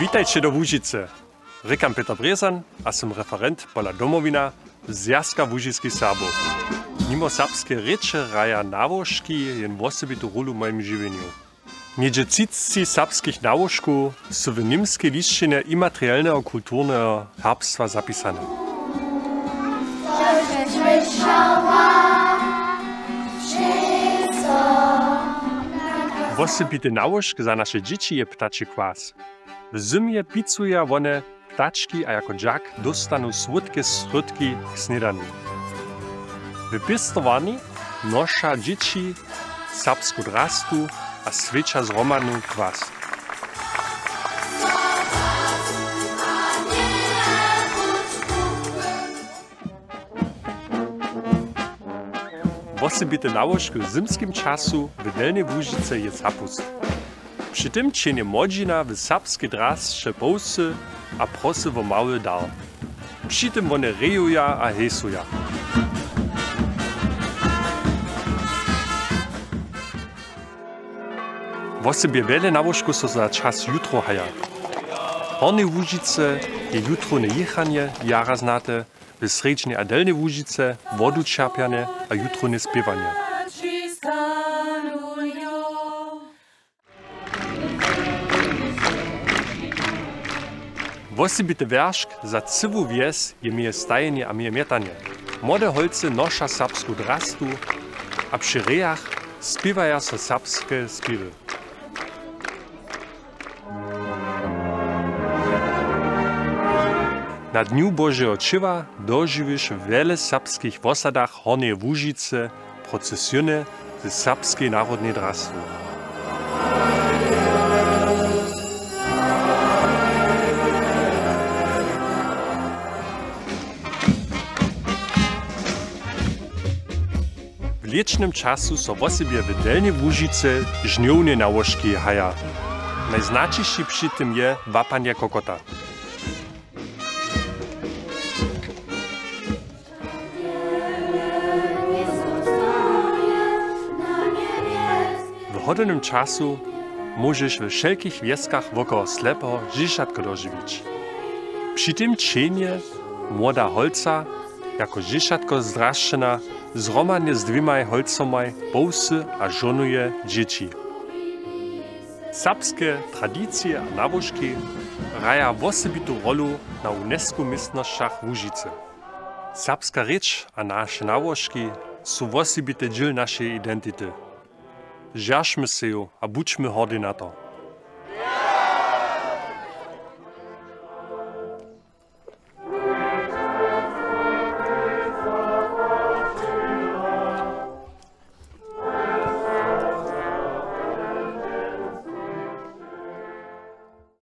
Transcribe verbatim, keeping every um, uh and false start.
Witajće do Łužicy. Rěkam Peter Brězan a sym referent pola Domowina Zwjazka łužiskich Serbow. Nimo serbskeje rěče hraja nałožki jen wosebitu rólu w mojim žiwjenju. Něhdźe třicći serbskich nałožkow su w němskej lisćinje imaterielneho kulturneho herbstwa zapisane. Wosebity nałožk za naše dźěći je ptači kwas. W zymje picuja wone ptački a jako dźak dóstanu słódke srjódki k snědani. W pěstowarni noša dźěći serbsku drastu a swjeća zhromadnu kwas. Wosebite nałožk w zymskim času w Delnjej Łužicy je zapust. Při tym ćehnje młodźina w serbskej drasće po wsy a prosy wo mały dar. Při tym wone rejuja a hejsuja. Wosebje wjele nałožkow so za čas jutrow haja. W Hornjej Łužicy je jutrowne jěchanje jara znate, w Srjedźnej a Delnjej Łužicy wodu čerpjanje a jutrowne spěwanje. Wosebity wjeršk za cyłu wjes je meje stajenje a meje mjetanje. Młode holcy noša serbsku drastu a při rejach spěwaja so serbske spěwy. Na Dnju Božeho ćěła dožiwiš w wjele serbskich wosadach Hornjeje Łužicy procesiony ze serbskej narodnej drasty. W lěćnym času so wosebje w Delnjej Łužicy žnjowne nałožki haja. Najznaćiši při tym je łapanje kokota. W hodownym času móžeš we wšelkich wjeskach wokoło Slepeho dźěćatko dožiwić. Při tym ćehnje młoda holca jako dźěćatko zdrašćena zhromadnje z dwěmaj holcomaj po wsy a žohnuje dźěći. Serbske tradicije a nałožki hraja wosebitu rolu na UNESCO městnosćach Łužicy. Serbska rěč a naše nałožki su wosebity dźěl našeje identity. Zdźeržmy sej ju a budźmy hordi na to.